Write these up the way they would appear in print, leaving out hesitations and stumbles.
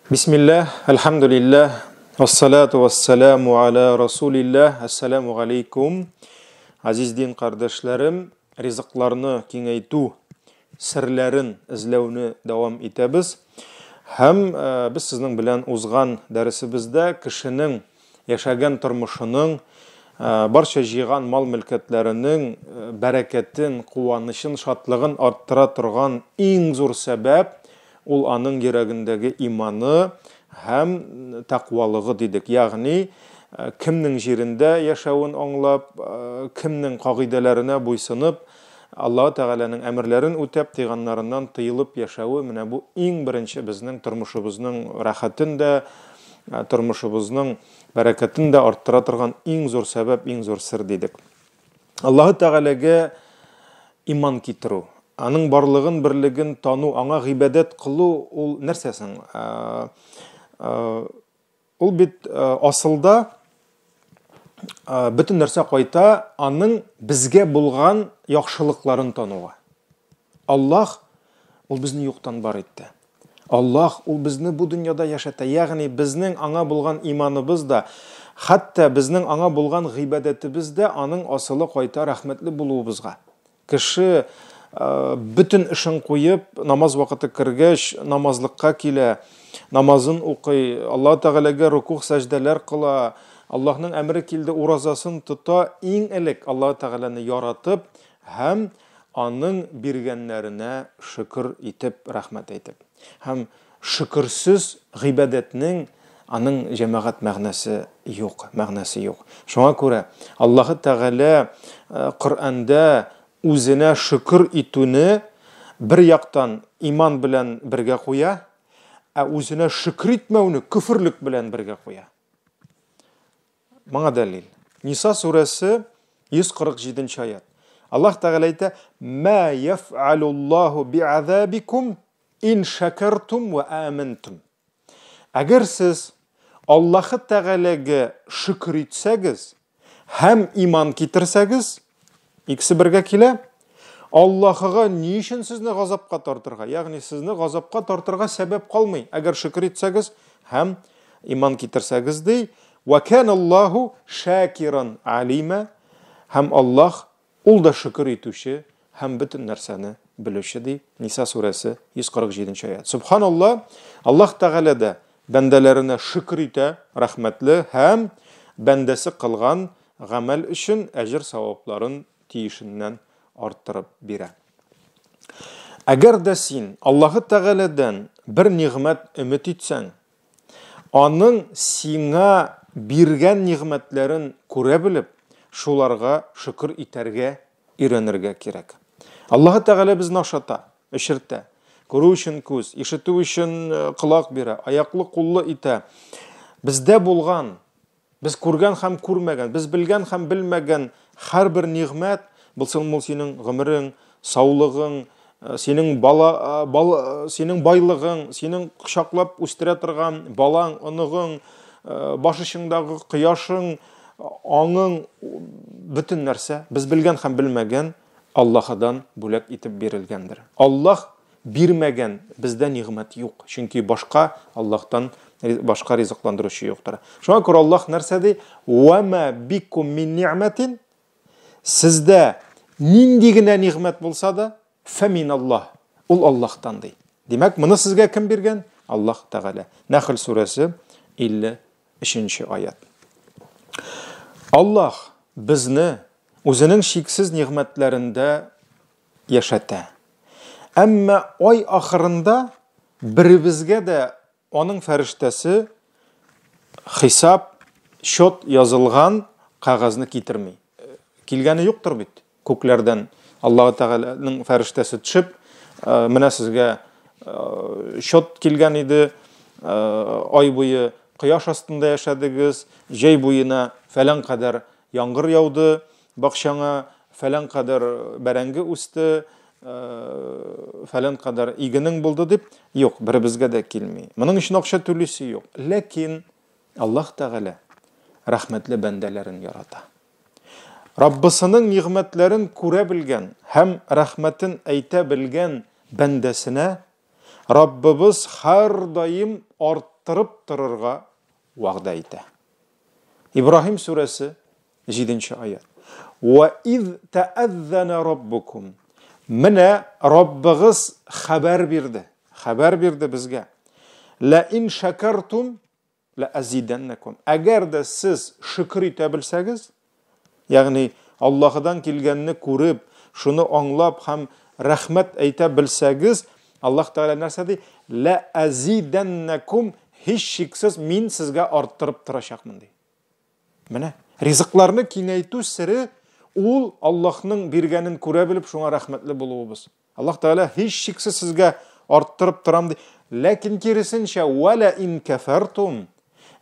Бисмилләһ, әлхәмдүлилләһ, вассалату вассаламу аля расулилләһ, әссәламу галәйкүм. Азиз дин кардәшләрем, ризыкларны киңәйтү серләрен эзләүне дәвам итәбез. Һәм э, без сезнең белән узган дәресебездә кешенең яшәгән тормышының, э, барча җыйган мал-мөлкәтләренең э, бәрәкәтен, куанычын, шатлыгын арттыра торган иң зур сәбәп Ул аның йөрәгендәге иманы һәм тәкъвалыгы дидек. Ягъни, кемнең җирендә яшәвен аңлап, кемнең кагыйдәләренә буйсынып, Аллаһы Тәгаләнең әмерләрен үтәп, тыйганнарыннан тыелып яшәве, менә бу иң беренче безнең тормышыбызның рәхәтен дә, тормышыбызның бәрәкәтен дә арттыра торган иң зур сәбәп, иң зур сер дидек. Аллаһы Тәгаләгә иман китерү, аның барлыгын, берлеген тану, аңа гыйбадәт кылу ул нәрсә соң? Ул бит асылда бөтен нәрсә кайта аның безгә булган яхшылыкларын тануга. Аллаһ ул безне юктан бар итте. Аллаһ ул безне бу дөньяда яшәтә, ягъни безнең аңа булган иманыбыз да, хәтта безнең аңа булган гыйбадәтебез дә аның асылы кайта рәхмәтле булуыбызга. Кеше э, бөтен эшен куеп, намаз вакыты кергәч, намазлыкка килә, намазын укый, Аллаһ Тәгаләгә рукух сәҗдәләр кыла, Аллаһның әмере килде, уразасын тота, иң элек Аллаһ Тәгаләне яратып һәм Аның биргәннәренә шөкер итеп, рәхмәт әйтеп. Һәм шөкерсез гыйбадәтнең аның җәмәгать мәгънәсе юк, мәгънәсе юк. Шуңа күрә Аллаһы Тәгалә э, Коръәндә үзенә шөкер итүне бер яктан иман белән бергә куя, ә үзенә шөкер итмәүне көферлек белән бергә куя. Моңа дәлил. Ниса сүрәсе 147 нче аят. Аллаһ Тәгалә әйтә: "Ма яфъалуллаһу би'азабикум ин шакартум ва амантум". Әгәр сез Аллаһ Тәгаләгә шөкер итсәгез һәм иман китерсәгез, икесе бергә килә. Аллаһыга ни өчен сезне газапка тартырга? Ягъни сезне газапка тартырга сәбәп калмый. Әгәр шөкер итсәгез һәм иман китерсәгез ди, Вә кәналлаһу шакиран алима, һәм Аллаһ ул да шөкер итүче һәм бөтен нәрсәне белүче ди. Ниса сүрәсе 147 нче аят. Субханалла, Аллаһ Тәгалә дә бәндәләренә шөкер итә, рәхмәтле һәм бәндәсе кылган гамәл өчен әҗер-савапларын тиешеннән арттырып бирә. Әгәр дә син Аллаһы Тәгаләдән бер нигъмәт өмет итсәң, Аның сиңа биргән нигъмәтләрен күрә белеп, шуларга шөкер итәргә өйрәнергә кирәк. Аллаһы Тәгалә безне ашата, эчертә. Күрү өчен күз, ишетү өчен э, колак бирә, аяклы-куллы итә. Бездә булган Без күргән һәм күрмәгән, без белгән һәм белмәгән һәрбер нигъмәт, булсын ул синең гомерең, саулыгың, э, синең бала, э, бала, э, синең байлыгың, синең кочаклап үстерә торган балаң, оныгың, баш очыңдагы кояшың, аңың, бөтен нәрсә без белгән һәм белмәгән Аллаһыдан бүләк итеп бирелгәндер. Аллаһ Бирмәгән бездә нигъмәт юк, чөнки башка Аллаһтан башка ризыкландыручы юктыр. Шуңа күрә Аллаһ нәрсә ди? Ва ма бикум мин ни'мәтин Сездә нинди генә нигъмәт булса да, фәмин Аллаһ. Ул Аллаһтан ди. Димәк, моны сезгә кем биргән? Аллаһ Тәгалә. Нәхл сүрәсе 53 аят. Аллаһ безне үзенең чиксез нигъмәтләрендә яшәтә. Әмма ай ахырында беребезгә дә аның фәрештәсе хисап, счет язылган кәгазьне китерми. Килгәне юктыр бит күкләрдән Аллаһы Тәгаләнең фәрештәсе төшеп, «Э, менә сезгә э, счет килгән иде, э, ай буе кояш астында яшәдегез, җәй буена фәлән кадәр яңгыр яуды, Бакчаңа фәлән кадәр бәрәңге үсте, фәлән кадәр игенең булды дип, юк, беребезгә дә килми. Моның өчен акча түлисе юк. Ләкин Аллаһ Тәгалә рәхмәтле бәндәләрен ярата. Раббысының нигъмәтләрен күрә белгән һәм рәхмәтен әйтә белгән бәндәсенә Раббыбыз һәрдаим арттырып торырга вәгъдә итә. Ибраһим сүрәсе 7 аят. Ва из тәәззәнә раббукум. Менә Раббыгыз хәбәр бирде. Хәбәр бирде безгә. Ла ин шакартум ла азиданнакум. Әгәр дә сез шөкер итә белсәгез, ягъни Аллаһыдан килгәнне күреп, шуны аңлап һәм рәхмәт әйтә белсәгез, Аллаһ Тәгалә нәрсә ди? Ла азиданнакум, һичшиксез мин сезгә арттырып торачакмын ди. Менә ризыкларны киңәйтү сере ул Аллаһның биргәнен күрә белеп, шуңа рәхмәтле булуыбыз. Аллаһ Тәгалә һичшиксез сезгә арттырып торам ди. Ләкин киресенчә, вәлә ин кәфәртум,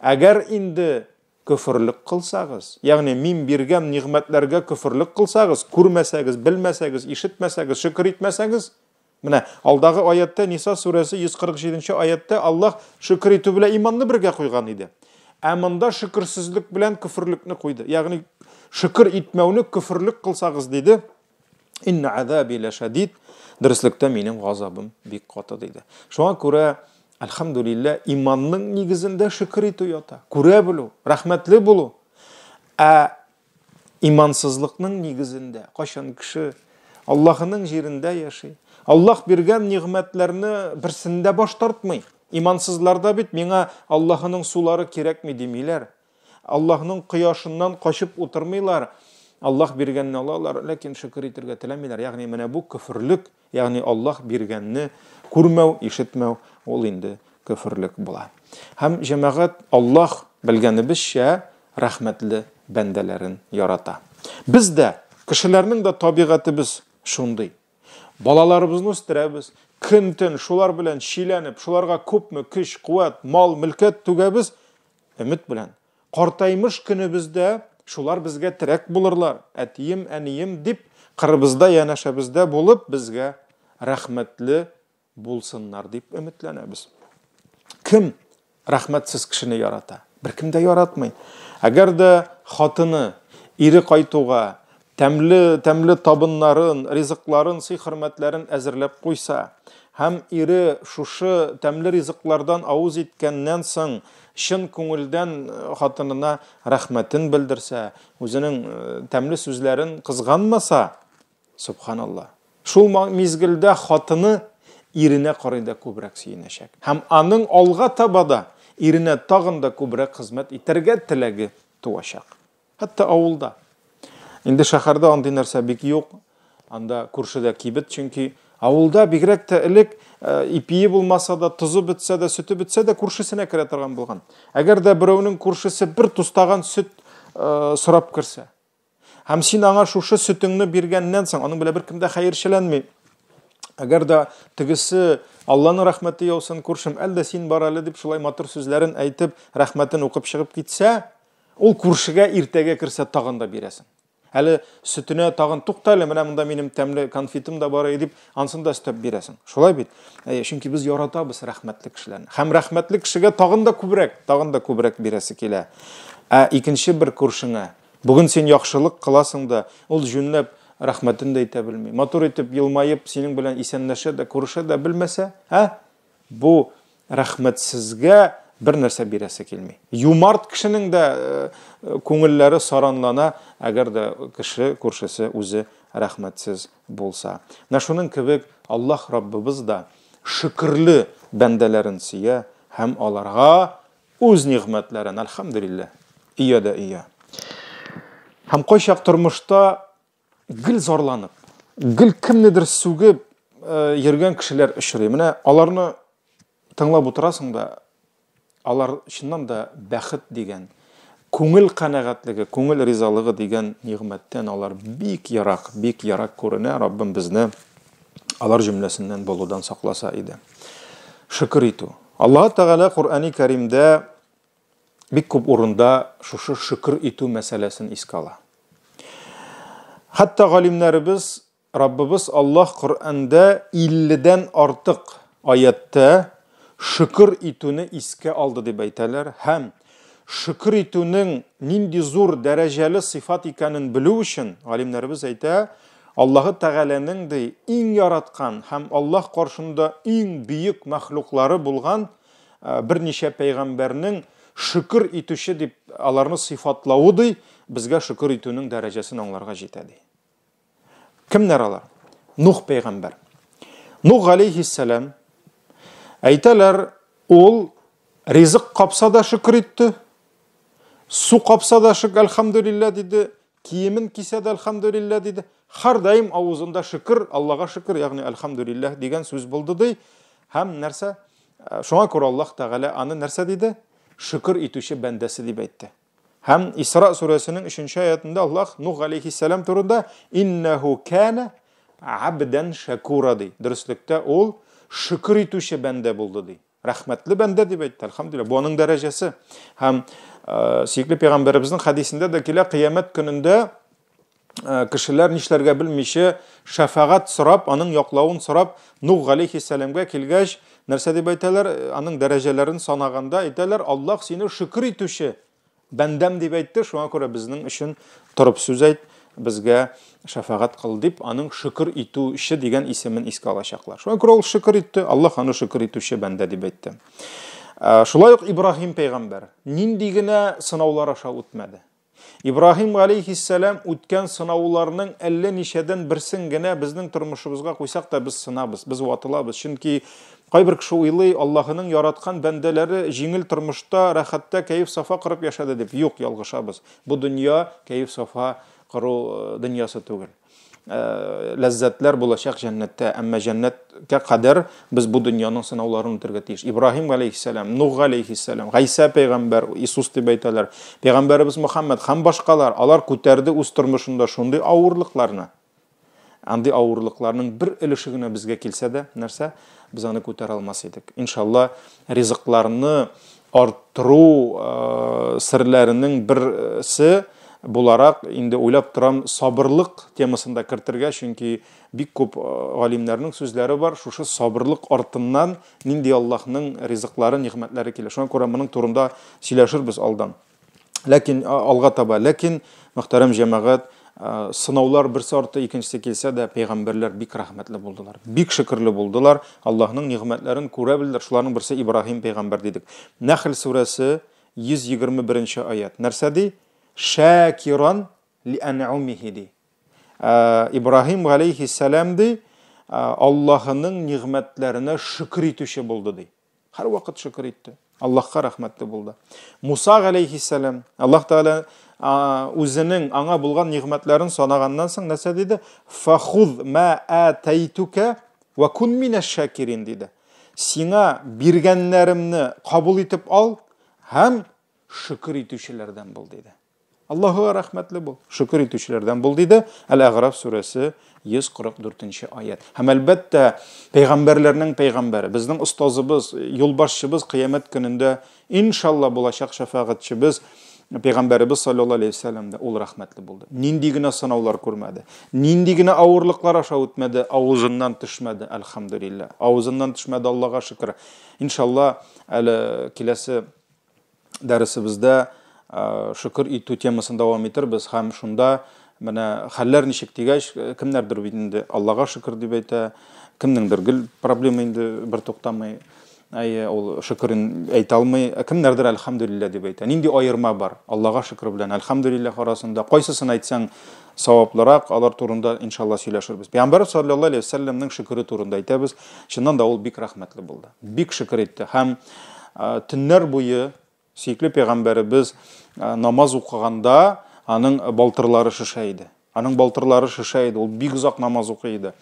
әгәр инде көферлек кылсагыз, ягъни мин биргән нигъмәтләргә көферлек кылсагыз, күрмәсәгез, белмәсәгез, ишетмәсәгез, шөкер итмәсәгез, менә алдагы аятта Ниса сүрәсе 147 нче аятта Аллаһ шөкер итү белән иманны бергә куйган иде. Ә монда шөкерсезлек белән көферлекне куйды. Ягъни шөкер итмәүне көферлек кылсагыз диде. Инна азаби ләшәдид. Дөреслектә минем газабым бик каты диде. Шуңа күрә, әлхәмдүлилләһ, иманның нигезендә шөкер итү ята. Күрә белү, рәхмәтле булу. Ә имансызлыкның нигезендә, кайчан кеше Аллаһының җирендә яши, Аллаһ биргән нигъмәтләрне берсендә баш тартмый. Имансызларда бит миңа Аллаһының сулары кирәкми димиләр. Аллаһның кояшыннан качып утырмыйлар, Аллаһ биргәнне алалар, ләкин шөкер итергә теләмиләр. Ягъни менә бу көферлек, ягъни Аллаһ биргәнне күрмәү, ишетмәү, ул инде көферлек була. Һәм җәмәгать, Аллаһ, белгәнебезчә, рәхмәтле бәндәләрен ярата. Без дә, кешеләрнең дә табигатебез шундый. Балаларыбызны үстерәбез, көн-төн шулар белән чиләнеп, шуларга күпме көч, куәт, мал, мөлкәт түгәбез, Өмет белән. Картаймыш көнебездә шулар безгә терәк булырлар, әтием, әнием дип, кырыбызда, янәшәбездә булып, безгә рәхмәтле булсыннар дип өметләнәбез. Кем рәхмәтсез кешене ярата? Беркем дә яратмый. Әгәр дә хатыны, ире кайтуга, тәмле, тәмле табыннарын, ризыкларын, сый-хөрмәтләрен әзерләп куйса, һәм ире шушы тәмле ризыклардан авыз иткәннән соң чын күңелдән хатынына рәхмәтен белдерсә, үзенең тәмле сүзләрен кызганмаса, сөбханалла, шул мизгелдә хатыны иренә карый да күбрәк сөенәчәк. Һәм аның алга таба да иренә тагын да күбрәк хезмәт итәргә теләге туачак. Хәтта авылда. Инде шәһәрдә андый нәрсә бик юк. Анда күршедә кибет, чөнки авылда бигрәк тә элек э, ипие булмаса да, тозы бетсә дә, сөте бетсә дә күршесенә керә торган булган. Әгәр дә берәүнең күршесе бер тустаган сөт э, сорап керсә, һәм син аңа шушы сөтеңне биргәннән соң, аның белән беркем дә хәерчеләнми. Әгәр дә тегесе Алланың рәхмәте яусын, күршем, әлдә син бар әле дип шулай матур сүзләрен әйтеп, рәхмәтен укып чыгып китсә, Ул күршегә иртәгә керсә тагын да бирәсең. Әле сөтенә тагын тукта әле, менә монда минем тәмле конфетым да бар дип, ансын да өстәп бирәсең. Шулай бит? Әйе, чөнки без яратабыз рәхмәтле кешеләрне. Һәм рәхмәтле кешегә тагын да күбрәк, тагын да күбрәк бирәсе килә. Ә икенче бер күршеңә, бүген син яхшылык кыласың да, ул җүнләп рәхмәтен дә әйтә белми. Матур итеп елмаеп синең белән исәнләшә дә, күрешә дә белмәсә, ә? Бу рәхмәтсезгә бер нәрсә бирәсе килми. Юмарт кешенең дә э, күңелләре саранлана, әгәр дә кеше күршесе үзе рәхмәтсез булса. Менә шуның кебек Аллаһ Раббыбыз да шөкерле бәндәләрен сөя һәм аларга үз нигъмәтләрен, әлхәмдүлилләһ, ия дә ия. Һәм кайчак тормышта гел зарланып, гел кемнедер сүгеп э, йөргән кешеләр очрый. Менә аларны тыңлап утырасың да, алар чыннан да бәхет дигән, күңел канәгатьлеге, күңел ризалыгы дигән нигъмәттән алар бик ерак, бик ерак күренә. Раббым безне алар җөмләсеннән булудан сакласа иде. Шөкер итү. Аллаһ Тәгалә Коръәни Кәримдә бик күп урында шушы шөкер итү мәсьәләсен искә ала. Хәтта галимнәребез Раббыбыз Аллаһ Коръәндә 50-дән артык аятта шөкер итүне искә алды дип әйтәләр һәм шөкер итүнең нинди зур дәрәҗәле сыйфат икәнен белү өчен галимнәребез әйтә, Аллаһы Тәгаләнең, ди, иң яраткан һәм Аллаһ каршында иң бөек мәхлуклары булган берничә пәйгамбәрнең шөкер итүче дип аларны сыйфатлавы, ди, безгә шөкер итүнең дәрәҗәсен аңларга җитә, ди. Кемнәр алар? Нух пәйгамбәр. Нух галәйһиссәлам әйтәләр, ул ризык капса да шөкер итте, су капса да шөкер, әлхәмдүлилләһ диде, Киемен кисә дә әлхәмдүлилләһ диде. Һәрдаим авызында шөкер, Аллага шөкер, ягъни әлхәмдүлилләһ дигән сүз булды ди. Һәм нәрсә? Э, шуңа күрә Аллаһ Тәгалә аны нәрсә диде? Шөкер итүче бәндәсе дип әйтте. Һәм Исра сүрәсенең 3 аятында Аллаһ Нух галәйһиссәлам турында иннәһу кана абдан шакура ди. Дөреслектә ул шөкер итүче бәндә булды ди. Рәхмәтле бәндә дип әйтте, әлхәмдүлилләһ. Бу аның дәрәҗәсе. Һәм э, сөекле пәйгамбәребезнең хәдисендә дә килә, кыямәт көнендә э, кешеләр нишләргә белмичә шәфәгать сорап, аның яклавын сорап, Нух галәйһиссәламгә килгәч, нәрсә дип әйтәләр? Аның дәрәҗәләрен санаганда әйтәләр, Аллаһ сине шөкер итүче Бәндәм дип әйтте, шуңа күрә безнең өчен торып сүз әйт, безгә шәфәгать кыл дип, аның шөкер итүче дигән исемен искә алачаклар. Шуңа күрә ул шөкер итте, Аллаһ аны шөкер итүче бәндә дип әйтте. Э, шулай ук Ибраһим пәйгамбәр нинди генә сынаулар аша үтмәде. Ибраһим галәйһиссәлам үткән сынауларның әллә ничәдән берсен генә безнең тормышыбызга куйсак та без сынабыз, без ватылабыз. Чөнки Кайбер кеше уйлый, Аллаһының яраткан бәндәләре җиңел тормышта, рәхәттә кәеф-сафа корып яшәде дип. Юк, ялгышабыз. Бу дөнья кәеф-сафа кору э, дөньясы түгел. Э, ләззәтләр булачак җәннәттә, әмма җәннәткә кадәр без бу дөньяның сынауларын үтәргә тиеш. Ибраһим галәйһиссәлам, Нух галәйһиссәлам, Гайсә пәйгамбәр, Иисус дип әйтәләр, пәйгамбәребез Мөхәммәд һәм башкалар, алар күтәрде үз тормышында шундый авырлыкларны. Андый авырлыкларның бер өлеше генә безгә килсә дә, нәрсә, без аны күтәрә алмас идек. Иншалла, ризыкларны арттыру э, серләренең берсе буларак инде уйлап торам сабырлык темасын да кертергә, чөнки бик күп э, галимнәрнең сүзләре бар, шушы сабырлык артыннан нинди Аллаһның ризыклары, нигъмәтләре килә. Шуңа күрә моның турында сөйләшербез алдан. Ләкин алга таба, ләкин мөхтәрәм җәмәгать, сынаулар берсе арты икенчесе килсә дә, пәйгамбәрләр бик рәхмәтле булдылар. Бик шөкерле булдылар. Аллаһның нигъмәтләрен күрә белделәр. Шуларның берсе Ибраһим пәйгамбәр дидек. Нәхл сүрәсе 121 аят. Нәрсә ди? Шакиран ли анъумихи ди. Ибраһим галәйһиссәлам ди, Аллаһының нигъмәтләренә шөкер итүче булды ди. Һәрвакыт шөкер итте. Аллаһка рәхмәтле булды. Муса галәйһиссәлам, Аллаһ Тәгалә үзенең аңа булган нигъмәтләрен санаганнан соң нәрсә диде? Фахуз ма атайтука ва кун минәш шакирин диде. Сиңа биргәннәремне кабул итеп ал һәм шөкер итүчеләрдән бул диде. Аллаһуга рәхмәтле бул, шөкер итүчеләрдән бул, диде. Әл-Әгъраф сүрәсе 144 аят. Һәм әлбәттә, пәйгамбәрләрнең пәйгамбәре, безнең остазыбыз, юлбашчыбыз кыямәт көнендә иншалла булачак шәфәгатьчебез Пәйгамбәребез саллаллаһу алейһи вәсәлләм дә ул рәхмәтле булды. Нинди генә сынаулар күрмәде, нинди генә авырлыклар аша үтмәде, авызыннан төшмәде, әлхәмдүлилләһ. Авызыннан төшмәде, Аллага шөкер. Иншалла, әле киләсе дәресебездә шөкер итү темасын дәвам итербез һәм шунда менә хәлләр ничек дигәч, кемнәрдер бит инде Аллага шөкер дип әйтә, кемнеңдер гел проблема инде бер туктамый. Әйе, ул шөкерен әйтә алмый. Ә кемнәрдер әлхәмдүлилләһ дип әйтә. Нинди аерма бар Аллага шөкер белән әлхәмдүлилләһ арасында? Кайсысын әйтсәң саваплырак, алар турында иншалла сөйләшербез. Пәйгамбәр саллаллаһу алейһи вәсәлләмнең шөкере турында әйтәбез. Чыннан да ул бик рәхмәтле булды. Бик шөкер итте һәм Төннәр буе сөекле пәйгамбәребез намаз укыганда аның балтырлары шешә иде. Аның балтырлары шешә иде, ул бик озак намаз укый иде.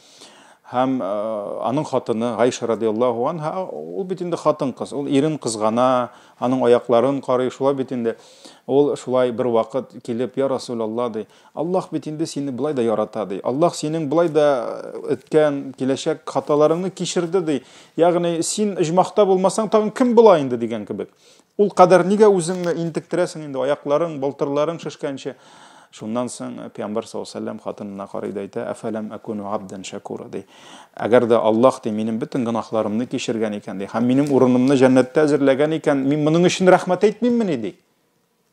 Һәм аның хатыны Гайша радиаллаһу анха, ул бит инде хатын-кыз, ул ирен кызгана, аның аякларын карый, шулай бит инде. Ул шулай бер вакыт килеп, я Расулалла ди, Аллаһ бит инде сине болай да ярата, ди. Аллаһ синең болай да үткән, киләчәк хаталарыңны кичерде, ди. Ягъни син оҗмахта булмасаң, тагын кем була инде дигән кебек. Ул кадәр нигә үзеңне интектерәсең инде, аякларың, балтырларың шешкәнче. Шуннан соң Пәйгамбәр саллаллаһу алейһи ва сәлләм хатынына карый да әйтә, Әфәләм әкуну абдан шакура, ди. Әгәр дә Аллаһ, ди, минем бөтен гөнаһларымны кичергән икән, ди, һәм минем урынымны җәннәттә әзерләгән икән, мин моның өчен рәхмәт әйтмиммени, ди.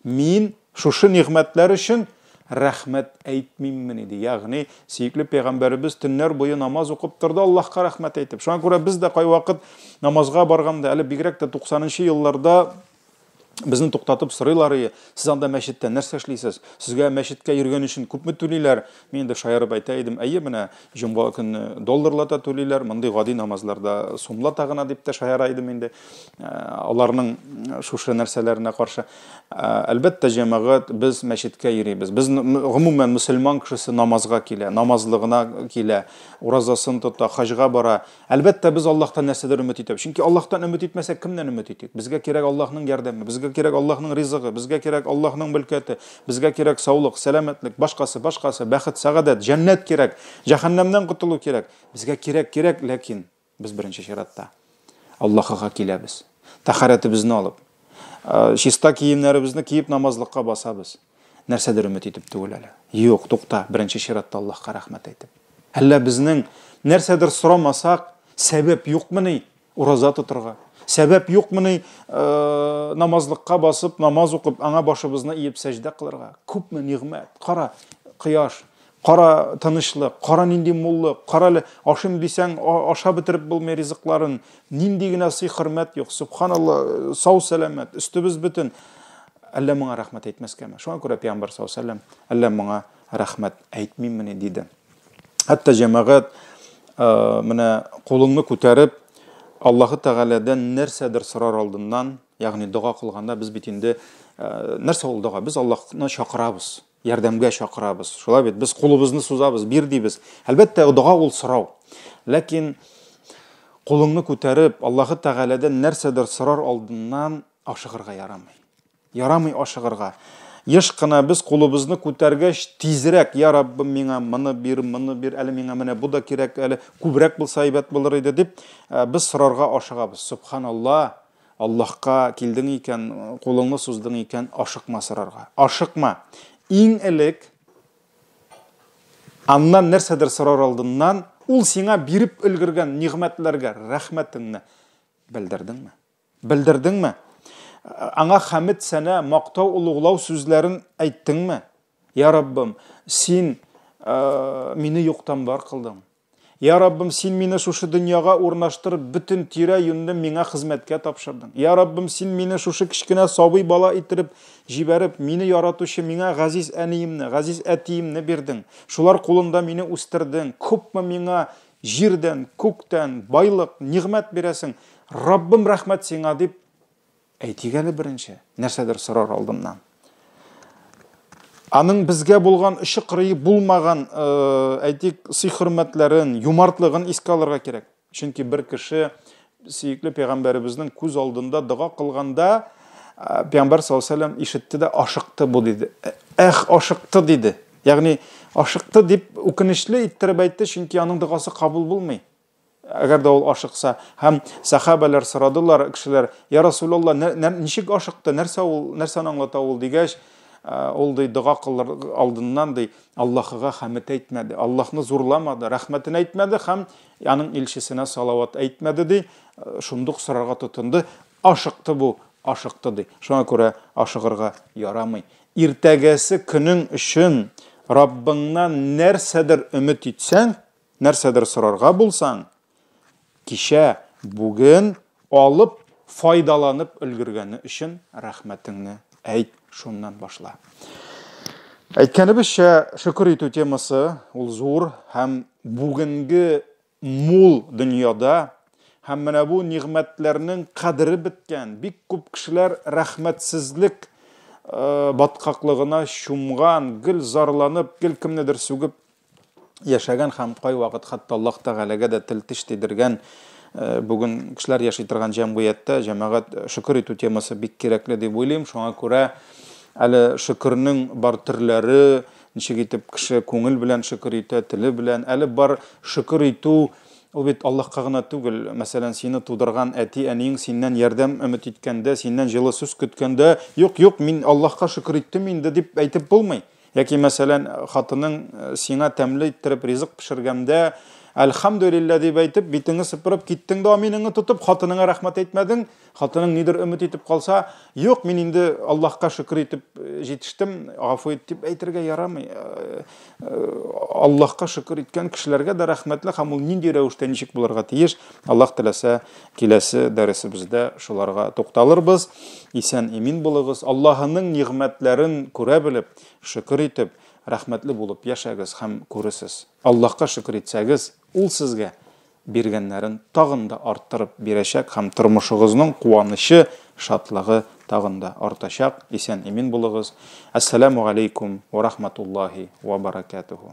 Мин шушы нигъмәтләр өчен рәхмәт әйтмиммени, ди. Ягъни, сөекле пәйгамбәребез төннәр буе намаз укып торды, Аллаһка рәхмәт әйтеп. Шуңа күрә без дә кайвакыт намазга барганда, әле бигрәк тә 90 елларда безне туктатып сорыйлар ие, сез анда мәчеттә нәрсә эшлисез? Сезгә мәчеткә йөргән өчен күпме түлиләр? Мин инде шаярып әйтә идем, әйе, менә җомга көнне долларлата түлиләр, мондый гади намазларда сумлата гына дип тә шаяра идем инде. Аларның шушы нәрсәләренә каршы. Әлбәттә, җәмәгать, без мәчеткә йөрибез. Без гомумән мөселман кешесе намазга килә, намазлыгына килә, уразасын тота, хаҗга бара. Әлбәттә, без Аллаһтан нәрсәдер өмет итәбез. Чөнки Аллаһтан өмет итмәсәк, кемнән өмет итик? Безгә кирәк Аллаһның ярдәме, безгә кирәк Аллаһның ризыгы, безгә кирәк Аллаһның мөлкәте, безгә кирәк саулык, сәламәтлек, башкасы, башкасы, бәхет, сәгадәт, җәннәт кирәк, җәһәннәмнән котылу кирәк. Безгә кирәк, кирәк, ләкин без беренче чиратта Аллаһыга киләбез. Тәһарәтебезне алып, чиста киемнәребезне киеп намазлыкка басабыз. Нәрсәдер өмет итеп түгел әле. Юк, тукта, беренче чиратта Аллаһка рәхмәт әйтеп. Әллә безнең нәрсәдер сорамасак, сәбәп юкмыни ураза тотырга? Сәбәп юкмыни намазлыкка басып, намаз укып, аңа башыбызны иеп сәҗдә кылырга? Күпме нигъмәт. Кара, кояш, кара тынычлык, кара нинди муллык, кара әле ашыйм дисәң, аша бетереп булмый ризыкларын, нинди генә сый-хөрмәт юк. Субханалла, сау-сәламәт, өстебез бөтен. Әллә моңа рәхмәт әйтмәскәме? Шуңа күрә Пәйгамбәр саллаллаһу алейһи ва сәлләм, әллә моңа рәхмәт әйтмиммени, диде. Хәтта җәмәгать, менә кулыңны күтәреп, Аллаһы Тәгаләдән нәрсәдер сорар алдыннан, ягъни дога кылганда без бит инде, нәрсә ул дога? Без Аллаһны чакырабыз, ярдәмгә чакырабыз. Шулай бит, без кулыбызны сузабыз, бир дибез. Әлбәттә, дога ул сорау. Ләкин кулыңны күтәреп, Аллаһы Тәгаләдән нәрсәдер сорар алдыннан ашыгырга ярамый. Ярамый ашыгырга. Еш кына без кулыбызны күтәргәч, тизрәк, я Раббым, миңа моны бир, моны бир, әле миңа менә бу да кирәк, әле күбрәк булса әйбәт булыр иде дип, без сорарга ашыгабыз. Субханалла, Аллаһка килдең икән, кулыңны суздың икән, ашыкма сорарга. Ашыкма. Иң элек аннан нәрсәдер сорар алдыннан, ул сиңа биреп өлгергән нигъмәтләргә рәхмәтеңне белдердеңме? Белдердеңме? Аңа хәмед сәнә, мактау, олуглау сүзләрен әйттеңме? Я Раббым, син мине юктан бар кылдың. Я Раббым, син мине шушы дөньяга урнаштырып, бөтен тирә-юньне миңа хезмәткә тапшырдың. Я Раббым, син мине шушы кечкенә сабый бала иттереп җибәреп, мине яратучы миңа газиз әниемне, газиз әтиемне бирдең. Шулар кулында мине үстердең. Күпме миңа җирдән, күктән байлык, нигъмәт бирәсең. Раббым, рәхмәт сиңа дип әйтик әле беренче, нәрсәдер сорар алдыннан. Аның безгә булган очы кырые булмаган, әйтик, сый-хөрмәтләрен, юмартлыгын искә алырга кирәк. Чөнки бер кеше сөекле пәйгамбәребезнең күз алдында дога кылганда, пәйгамбәр саллаллаһу алейһи ва сәлләм ишетте дә ашыкты бу диде. Эх, ашыкты диде. Ягъни ашыкты дип үкенечле иттереп әйтте, чөнки аның догасы кабул булмый. Әгәр дә ул ашыкса. Һәм сәхабәләр сорадылар, кешеләр, Я Расулалла, ничек ашыкты, нәрсә ул, нәрсәне аңлата ул дигәч, ул ди, дога кылыр алдыннан ди, Аллаһыга хәмед әйтмәде, Аллаһны зурламады, рәхмәтен әйтмәде һәм аның илчесенә салават әйтмәде ди, шундук сорарга тотынды, ашыкты бу, ашыкты ди. Шуңа күрә ашыгырга ярамый. Иртәгәсе көнең өчен Раббыңнан нәрсәдер өмет итсәң, нәрсәдер сорарга булсаң, кичә, бүген алып, файдаланып өлгергәне өчен рәхмәтеңне әйт, шуннан башла. Әйткәнебезчә, шөкер итү темасы ул зур һәм бүгенге мул дөньяда һәм менә бу нигъмәтләрнең кадере беткән, бик күп кешеләр рәхмәтсезлек баткаклыгына чумган, гел зарланып, гел кемнедер сүгеп яшәгән һәм кайвакыт хәтта Аллаһ Тәгаләгә дә тел-теш тидергән бүген кешеләр яши торган җәмгыятьтә җәмәгать шөкер итү темасы бик кирәкле дип уйлыйм. Шуңа күрә әле шөкернең бар төрләре, ничек итеп кеше күңел белән шөкер итә, теле белән. Әле бар шөкер итү, ул бит Аллаһка гына түгел. Мәсәлән, сине тудырган әти-әниең синнән ярдәм өмет иткәндә, синнән җылы сүз көткәндә, юк, юк, мин Аллаһка шөкер иттем инде дип әйтеп булмый. Яки, мәсәлән, хатының сиңа тәмле иттереп ризык пешергәндә, Әлхәмдүлилләһ дип әйтеп, битеңне сыпырып киттең дә аминыңны тотып, хатыныңа рәхмәт әйтмәдең, хатының нидер өмет итеп калса, юк, мин инде Аллаһка шөкер итеп э, җитештем, гафу ит дип әйтергә ярамый. Э, э, Аллаһка шөкер иткән кешеләргә дә рәхмәтле һәм ул нинди рәвештә ничек булырга тиеш, Аллаһ теләсә, киләсе дәресебездә шуларга тукталырбыз. Исән имин булыгыз. Аллаһының нигъмәтләрен күрә белеп, шөкер итеп, рәхмәтле булып яшәгез һәм күресез. Аллаһка шөкер итсәгез, Ул сезгә биргәннәрен тагын да арттырып бирәчәк һәм тормышыгызның куанычы, шатлыгы тагын да артачак. Исән-имин булыгыз. Әссәләмү галәйкүм вә рахматуллаһи вә бәрәкәтүһү.